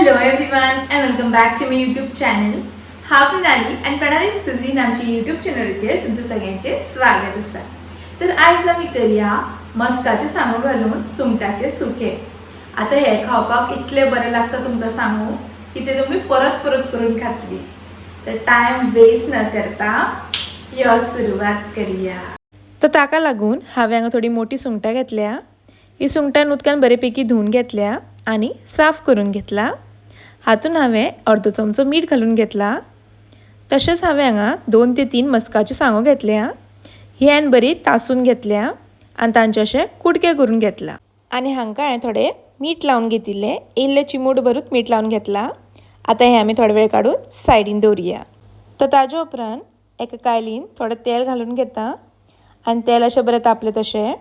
Hello everyone and welcome back to my YouTube channel. हांव प्रणाली आनी प्रणालीज cuisine आमच्या YouTube चॅनलाचेर तुमचं सगळ्यांचे स्वागत आसा. तर आयज आमी करया मस्काच्यो सांगो घालून सुंगटाचें सुकें. आतां हें खावपाक इतलें बरें लागता तुमकां सांगू की तें तुमी परत परत करून खातली. तर टायम वेस्ट न करता यो सुरवात करया. तर ताका लागून हांवें हांगा थोडी मोटी सुंगटां घेतल्या. ही सुंगटां उदकान बरेपैकी धुवन घेतल्या आनी साफ करून घेतला. हातून हांवें अर्दो चमचो मीठ घालून घेतला. तशेंच हांवें हांगा 2 ते 3 मस्काच्यो सांगो घेतल्या. ही हांवें बरी तासून घेतल्या आनी तांचे अशे कुडके करून घेतला. आनी हांकां हांवें थोडें मीठ लावन घेतिल्लें, इल्लें चिमूट भरूच मीठ लावन घेतला. आतां हें आमी थोडे वेळ काडून सायडीन दवरुया. तर ताजे उपरांत एका कायलीन थोडें तेल घालून घेता आनी तेल अशें बरें तापलें तशें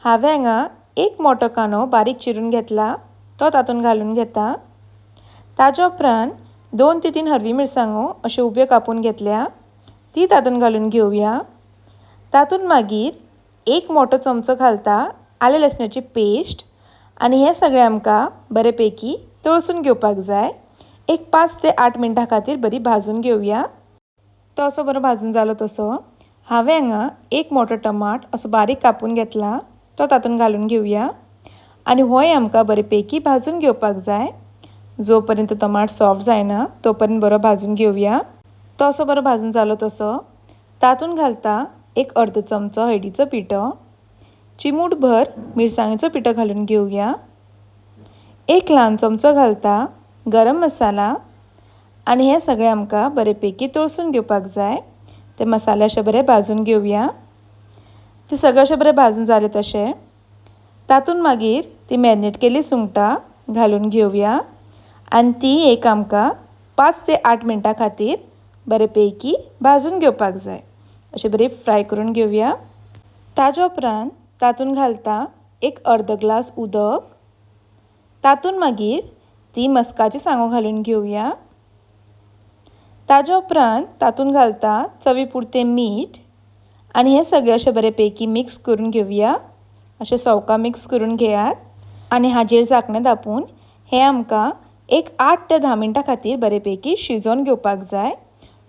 हांवें हांगा एक मोटो कांदो बारीक चिरून घेतला, तो तातूंत घालून घेता. ताजे उपरांत 2 ते 3 हरवी मिरसांगो अश्यो उब्यो कापून घेतल्या, ती तातूंत घालून घेवया. तातूंत मागीर एक मोटो चमचो घालता आलें लसणाची पेस्ट आनी हें सगळें आमकां बरेपैकी तळसून घेवपाक जाय. एक 5 ते 8 मिनटां खातीर बरी भाजून घेवया. तो असो बरो भाजून जालो तसो हांवें हांगा एक मोटो टमाट असो बारीक कापून घेतला, तो तातूंत घालून घेवया. आनी होय आमकां बरेपैकी भाजून घेवपाक जाय. जो पर्यंत टमाट सॉफ्ट जायना तो पर्यंत बरो भाजून घेवया. तो असो बरो भाजून जालो तसो तातूंत घालता एक अर्दो चमचो हळदीचो पिठो, चिमूट भर मिरसांगेचो पिठो घालून घेवया. एक ल्हान चमचो घालता गरम मसाला आनी हें सगळें आमकां बरेपैकी तळसून घेवपाक जाय. ते मसाले अशे बरे भाजून घेवया. ते सगळे अशे बरे भाजून जाले तशें तातूंत मागीर ती मॅरिनेट केल्ली सुंगटां घालून घेवया आनी ती एक आमकां 5 ते 8 मिनटां खातीर बरेपैकी भाजून घेवपाक जाय. अशें बरी फ्राय करून घेवया. ताजे उपरांत तातूंत घालता एक अर्दो ग्लास उदक. तातूंत मागीर ती मस्काची सांगो घालून घेवया. ताजे उपरांत तातूंत घालता चवी पुरतें मीठ आनी हें सगळें अशें बरेपैकी मिक्स करून घेवया. अशें सवका मिक्स करून घेयात आनी हाजेर झाकणें धांपून हें आमकां एक 8 ते 10 मिनटां खातीर बरेपैकी शिजोवन घेवपाक जाय.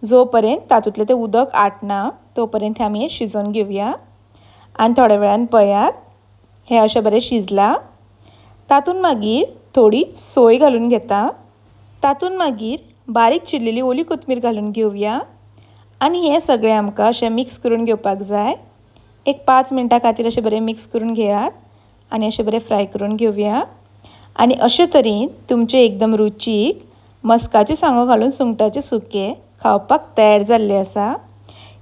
जो पर्यंत तातूंतलें तें उदक आटना तो पर्यंत आमी हें शिजोवन घेवया. आनी थोड्या वेळान पळयात हें अशें बरें शिजलां. तातूंत मागीर थोडी सोय घालून घेता. तातूंत मागीर बारीक चिरलेली ओली कोथमीर घालून घेवया आनी हें सगळें आमकां अशें मिक्स करून घेवपाक जाय. एक 5 मिनटां खातीर अशें बरें मिक्स करून घेयात आनी अशें बरें फ्राय करून घेवया. आनी अशे तरेन तुमचें एकदम रुचीक मस्काच्यो सांगो घालून सुंगटाचें सुकें खावपाक तयार जाल्लें आसा.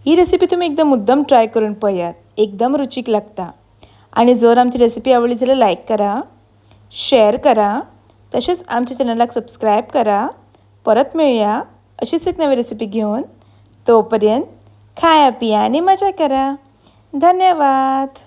ही रेसिपी तुमी एकदम मुद्दम ट्राय करून पळयात, एकदम रुचीक लागता. आनी जर आमची रेसिपी आवडली जाल्यार लायक करा, शेअर करा, तशेंच आमच्या चॅनलाक सबस्क्रायब करा. परत मेळया अशीच एक नवी रेसिपी घेवन. तो पर्यंत खाया पिया आनी मजा करा. धन्यवाद.